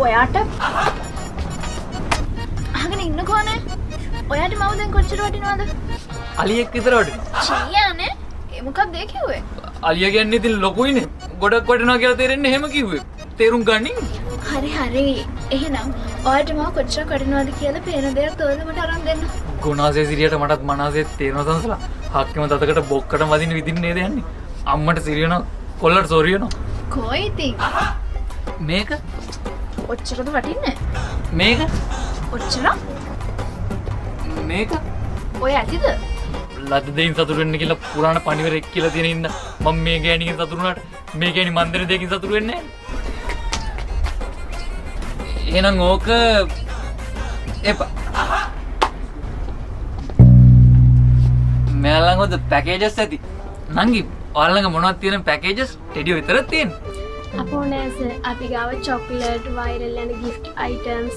ඔයාට අහගෙන ඉන්නකෝ නේ. ඔයාට මව දැන් කොච්චර වටිනවද? අලියෙක් විතර වටිනවා. චීයානේ. ඒ මොකක්ද ඒ කිව්වේ? අලියා කියන්නේ ඉතින් ලොකුයිනේ. ගොඩක් වටිනවා කියලා තේරෙන්නේ එහෙම කිව්වේ. තේරුම් ගනින්. හරි හරි. එහෙනම් ඔයාට මව කොච්චර වටිනවද කියලා පේන දෙයක් තෝරලා මට අරන් දෙන්න. ගුණාසේ සිරියට මටත් මනාසේ තේරෙනවා සංසලා. හක්කෙම දතකට බොක්කට වදින විදිහින් නේද යන්නේ. අම්මට සිරියනවා, කොල්ලට සොරියනවා. කෝ ඉතින්? මේක ඔච්චරද වටින්නේ? මේක ඔච්චර? මේක ඔය ඇතිද? ලද දෙයින් සතුටු වෙන්න කියලා පුරාණ පණිවරෙක් කියලා තියෙන හින්දා මම මේ ගෑණිගෙන් සතුටු වුණාට මේ ගෑණි මන් දෙන දෙයකින් සතුටු වෙන්නේ නැහැ. එහෙනම් ඕක එපා. මෙයා ළඟ හොඳ පැකේජස් ඇති. නංගි ඔයාලා ළඟ මොනවද තියෙන පැකේජස්? ටෙඩිය විතරක් තියෙන්නේ. අපෝ නෑ සර්, අපි ගාව චොක්ලට්, වෛරල් යන gift items,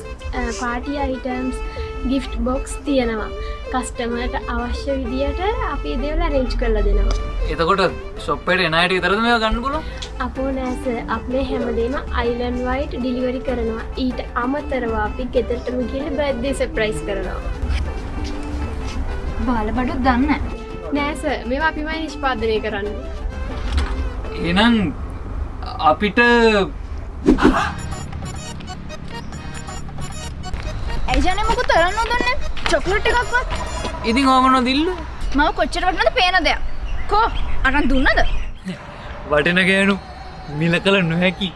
party items, gift box තියෙනවා. කස්ටමර්ට අවශ්‍ය විදියට අපි ඒ දේවල් ඇරේන්ජ් කරලා දෙනවා. එතකොට ෂොප් එකට එන අයට විතරද මේවා ගන්න පුළුවන්? අපෝ නෑ සර්, අපි මේ හැමදේම අයිලන්ඩ් වයිඩ් ඩිලිවරි කරනවා. ඊට අමතරව අපි ගෙදරටම ගිහලා බර්ත්ඩේ සර්ප්‍රයිස් කරනවා. බාලබඩුත් දන්නේ නෑ සර්, මේවා අපිමයි නිෂ්පාදනය කරන්නේ. එහෙනම් අපිට ඇයි ජනේ මොකද තරන්න හදන්නේ? චොක්ලට් එකක්වත්? ඉතින් ඔය මොනවද ඉල්ලුවේ? මම කොච්චර වටිනවද පේන දෙයක්. කෝ අරන් දුන්නද? වටින ගෑනු මිල කළ නොහැකි.